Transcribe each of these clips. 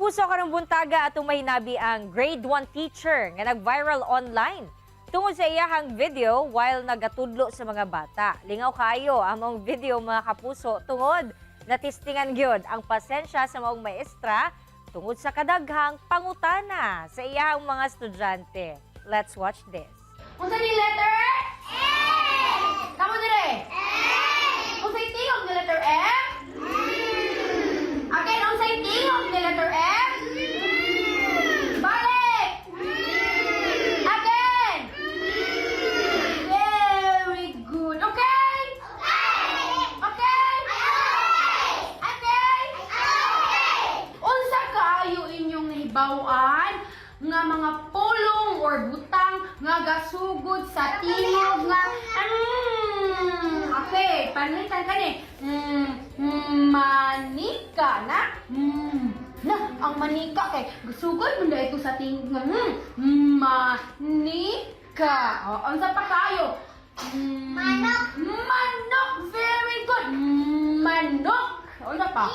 Kapuso, karong buntaga atong mahinabi ang grade 1 teacher nga nag-viral online tungod sa iyahang video while nagatudlo sa mga bata. Lingaw kayo ang maong video, mga kapuso, tungod natistingan gyud ang pasensya sa maong maestra tungod sa kadaghang pangutana sa iyahang mga estudyante. Let's watch this. Unsa ni letter? M. Kamo dire? M. Unsay tingog ni letter M? Again, unsay tingog ni letter M? Balik! Again! Very good. Okay? Okay? Okay? Unsa kaayo inyong nahibaw-an nga mga pulong or butang nga gasugod sa tingog nga Okay, panalitan ka ni manika na na ang manika kay gasugod mo na ito sa tingog nga manika. O, unsa pa kayo? Manok. Manok, very good. Manok. Unsa pa?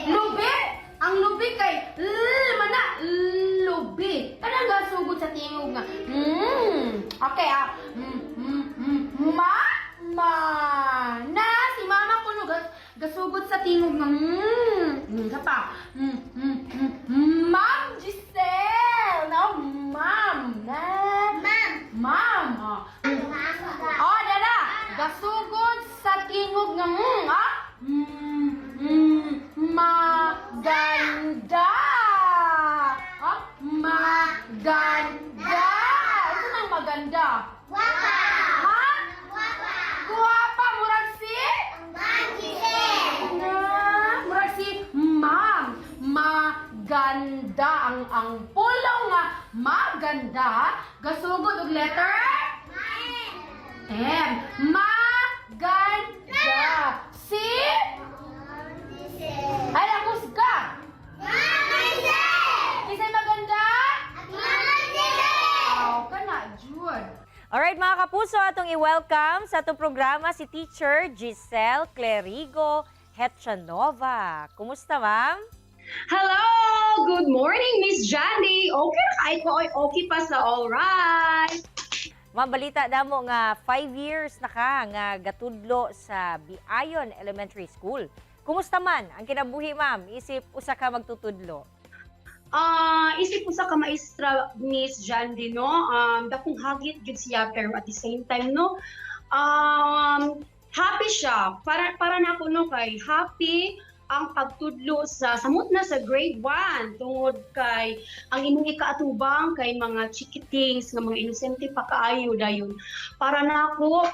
Lubi! Ang lubi kay L mana lubi. Kanang gasugod sa tingog nga. Okay ah. Ma ma na si mama kuno gasugod sa tingog nga. Isa pa. Ma'am Giselle. No, ma'am. Na. Ma'am. Ma'am. Oh. Oh, dada. Gasugod sa tingog nga ah. Maganda. Ah, maganda. Ano nang maganda? Ha? Guwapa, murag si? Na, murag si ma'am. Maganda ang pulong nga maganda gasugod og letter M. Maganda. Si? Ay, ako ka. Kisay maganda? Oh, kana, Jud. Alright, mga kapuso, atong i-welcome sa atong programa si Teacher Giselle Clerigo Hetchanova. Kumusta, ma'am? Hello! Good morning, Miss Jandy! Okay na kay ko, oy, okay pa sa alright. Ma'am, balita namo nga 5 years na ka nga gatudlo sa Biayon Elementary School. Kumusta man ang kinabuhi, ma'am, isip usa ka magtutudlo? Ah, isip ko sa ka maestra, Miss Jandy, no? Dakong hagit jud siya, pero at the same time, no, happy siya. Para nako, no, kay happy ang pagtudlo sa samot na sa grade 1 tungod kay ang imong ikaatubang kay mga chikitings nga mga inosente pa kaayo. Dayon para nako,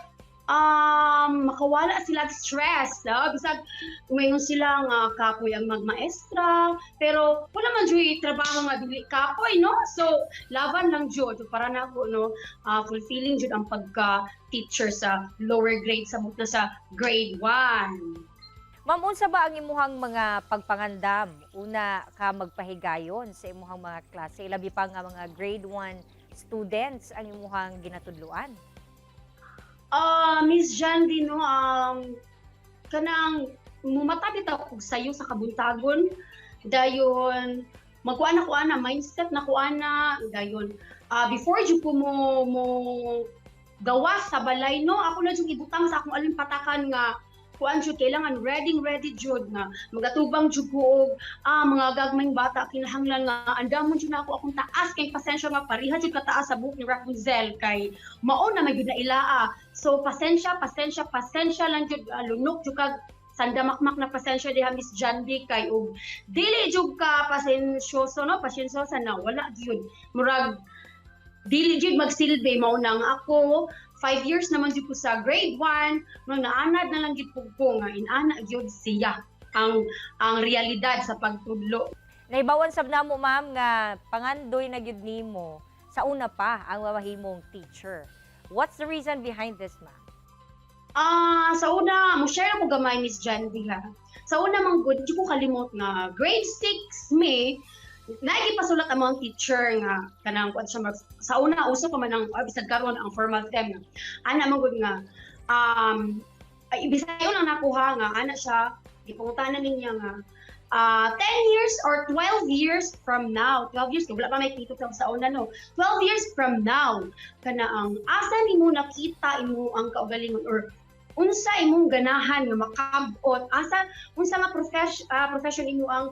makawala sila og stress, no? Bisag umayon sila nga kapoy ang magmaestra, pero wala man jud trabaho nga dili kapoy, no? So laban lang jud. Para nako, no, fulfilling jud ang pagka teacher sa lower grade, samot na sa grade 1. Ma'am, unsa ba ang imuhang mga pagpangandam una ka magpahigayon sa imuhang mga klase, ilabi pa nga mga grade 1 students ang imuhang ginatudloan? Ah, Miss Jandy, no, kanang mumata bitaw kog sayo sa kabuntagon, dayon magkuan na ko ana, mindset na ko ana, dayon before jud ko mo gawas sa balay, no, ako na jud ibutang sa akong alimpatakan nga kuan jud, kailangan ready ready jud nga magatubang jud ko og mga gagmayng bata. Kinahanglan nga andamon jud na ako akong taas kay pasensya nga pareha jud kataas sa buhok ni Rapunzel kay mao na may jud na ilaa. So pasensya, pasensya, pasensya lang jud, lunok jud kag sandamakmak na pasensya diha, Miss Jandy, kay og dili jud ka pasensyoso, no, pasensyosa na wala jud, murag dili jud magsilbi. Mao na nga ako 5 years naman jud ko sa grade 1, no, naanad na lang jud pug ko nga inana jud siya ang realidad sa pagtudlo. Nahibawan sab namo, ma'am, nga pangandoy na gyud nimo sa una pa ang mamahimong teacher. What's the reason behind this, ma'am? Ah, sa una, mo share ako gamay, Miss Jandy, ha. Sa una man gud, di ko kalimot nga grade 6 me, naigipasulat ang mga teacher nga kanang kuan siya sa una uso pa man ang bisag karon ang formal term nga ana man gud nga ay bisayo lang nakuha nga ana siya gipangutana niya nga 10 years or 12 years from now, 12 years, wala pa may kito sa una, no? 12 years from now, kana ang asa nimo nakita imo ang kaugalingon or unsa imong ganahan nga makab-ot, asa unsa nga profession imo ang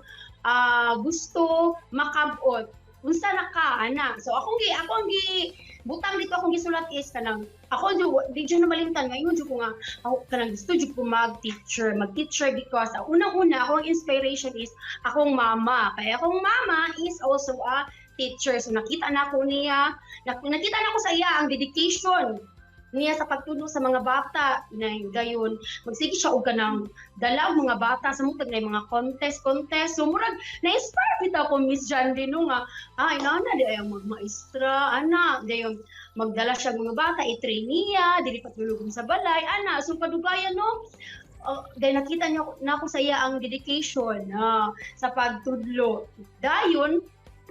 gusto makab-ot, unsa na ka ana. So ako ang gi butang dito, akong gisulat is kanang ako jud di jud na malimtan ngayon jud ko nga ako kanang gusto jud ko mag-teacher because ang unang-una akong inspiration is akong mama, kaya akong mama is also a teacher. So nakita na ako niya, nakita na ko sa iya ang dedication niya sa pagtudlo sa mga bata na dayon magsige siya og kanang dala og mga bata sa mutag na mga contest contest. So murag na-inspire bitaw ko, Miss Jandy, no, nga ay nana di ay ang magmaestra ana, dayon magdala siya og mga bata, i-train niya dili patulog sa balay ana. So padugayan, no, dahil nakita niyo na ako sa iya ang dedication sa pagtudlo. Dayon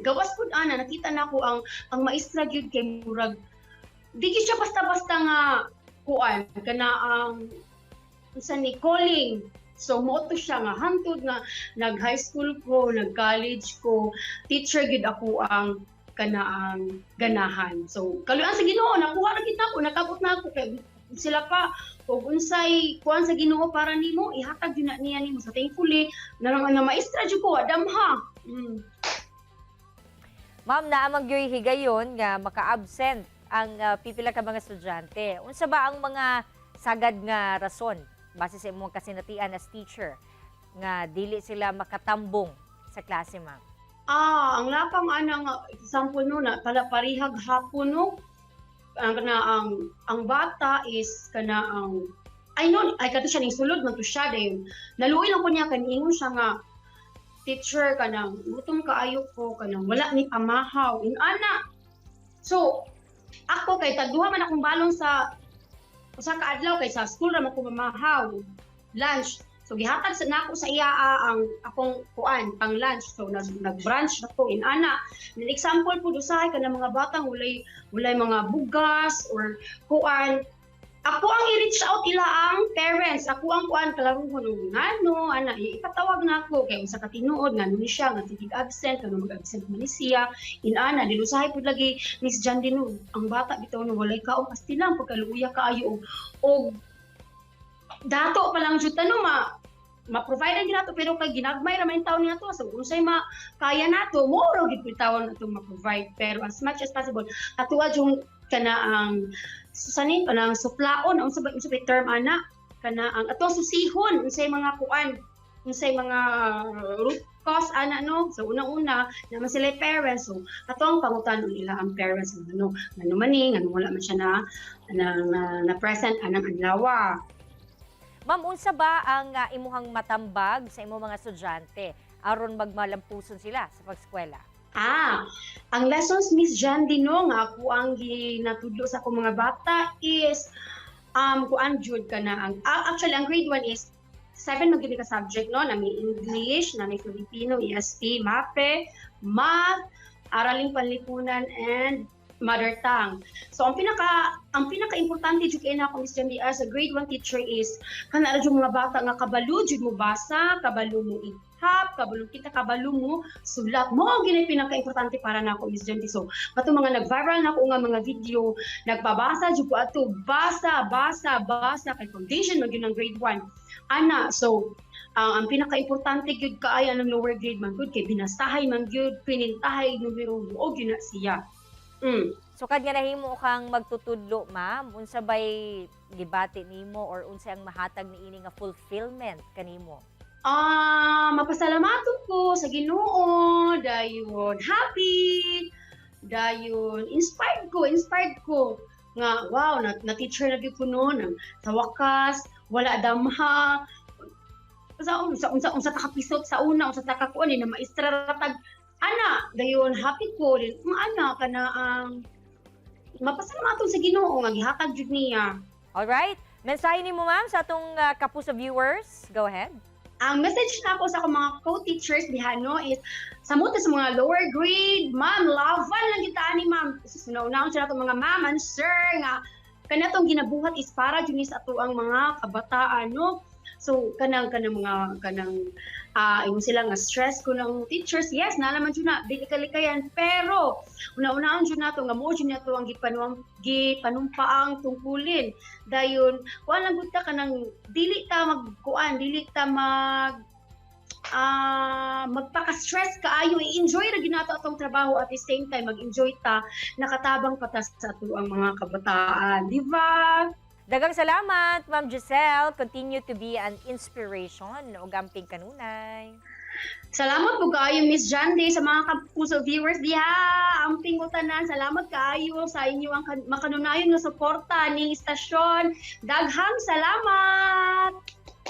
gawas pud ana, nakita na ko ang maestra gyud kay murag di gyud siya basta-basta nga kuan, kana ang unsa ni, calling. So mo to siya nga hantod nga nag high school ko, nag college ko, teacher gyud ako ang kana ang ganahan. So kaluoyan sa Ginoo, nakuha ra gid nako, nakabot na ako kay sila pa og unsay kuan sa Ginoo para nimo, ihatag gyud na niya nimo. So thankfully na lang na maestra jud ko damha. Ma'am, naa man gyoy higayon nga maka-absent ang pipila ka mga estudyante. Unsa ba ang mga sagad nga rason base sa imong kasinatian as teacher nga dili sila makatambong sa klase, ma'am? Ah, ang lapang ana nga example, no, na pala parihag hapon, no. Ang kana ang bata is kana ang ay no ay kadto siya ning sulod man to siya, dayon naluoy lang ko niya kan ingon siya nga, "Teacher, kanang gutom kaayo ko, kanang wala ni pamahaw," in ana. So ako kay tagduha man akong balon sa usa ka adlaw kay sa school ra man ko mamahaw lunch. So gihatag sa nako sa iya ang akong kuan pang lunch. So nag-brunch na ko in ana. An example pud, usahay kana mga batang walay mga bugas or kuan, ako ang i-reach out ila ang parents. Ako ang kuan kalaruhon og ngano ana, ipatawag na ako kay unsa ka tinuod, ngano ni siya nga sige absent, ngano mag-absent man ni siya in ana. Di usahay pud lagi, Miss Jan Dino, ang bata bitaw no walay kaon, asti lang pagkaluya kaayo og dato pa lang jud no ma ma-provide ang nato, pero kay ginagmay ra man taon niya to. So unsay ma kaya nato mo ra gid tawon nato ma-provide, pero as much as possible atoa jung kana ang sanin kanang suplaon, unsa ba term ana, kana ang atong susihon unsay mga kuan, unsay mga root cause ana, no? So unang-una naman sila parents, so ato ang pangutan-on nila ang parents ano, ngano man ni ngano wala man siya na present anang adlaw. Ma'am, unsa ba ang imuhang matambag sa imong mga estudyante aron magmalampuson sila sa pagskwela? Ah, ang lessons, Miss Jan Dino, nga ako ang ginatudlo sa akong mga bata is kuan jud ka na ang actually ang grade 1 is seven man gyud ka subject, no, na may English, na may Filipino, ESP, MAPE, Math, Araling Panlipunan and Mother Tongue. So ang pinaka-importante jud kay nako, Miss Jan, as a grade 1 teacher is kana ra jud mga bata nga kabalo jud mo basa, kabalo mo ihap, kabalo kita, kabalo mo sulat. Mo ang gina pinaka-importante para nako, Miss Jan. So katong mga nag-viral nako nga mga video, nagbabasa jud ko ato, basa, basa, basa kay foundation man gyud ang grade 1. Ana, so ang pinaka-importante gyud kaayo ng lower grade man gud kay binasahay man gyud, pinintahay numero o gyud na siya. So kad nga nahimo kang magtutudlo, ma'am, unsa bay gibati nimo or unsa ang mahatag niini nga fulfillment kanimo? Ah, mapasalamaton ko sa Ginoo, dayon happy, dayon inspired ko nga wow, na teacher na gyud ko noon sa wakas, wala damha. Sa unsa unsa unsa ta kapisot sa una, unsa ta ka kuan na maestra ra tag ana, dayon happy ko din ana kana ang mapasalamaton sa Ginoo nga gihatag jud niya. Alright? Mensahe nimo, ma'am, sa atong kapuso viewers. Go ahead. Ang message na ako sa akong mga co-teachers diha, no, is sa muto sa mga lower grade, ma'am, laban lang kita ani, ma'am. Sunaw-naon sila itong mga ma'am and sir nga kanatong ginabuhat is para jud ni sa ato ang mga kabataan, no. So kanang mga kanang ingon sila nga stress ko ng teachers, yes, naa naman jud na, dili kalikayan, pero una-unaon jud nato nga mao jud nato ang gipanuang gipanumpaang tungkulin. Dayon kuan lang gud ta, kanang dili ta magkuan, dili ta magpaka-stress kaayo. I-enjoy ra gyud nato atong trabaho, at the same time mag-enjoy ta, nakatabang pa ta sa atoang mga kabataan, di ba? Daghang salamat, Ma'am Giselle. Continue to be an inspiration ug amping kanunay. Salamat po kaayo, Miss Jandy, sa mga Kapuso viewers diha. Amping ko tanan, salamat kaayo sa inyo ang makanunayon nga suporta ning istasyon. Daghang salamat.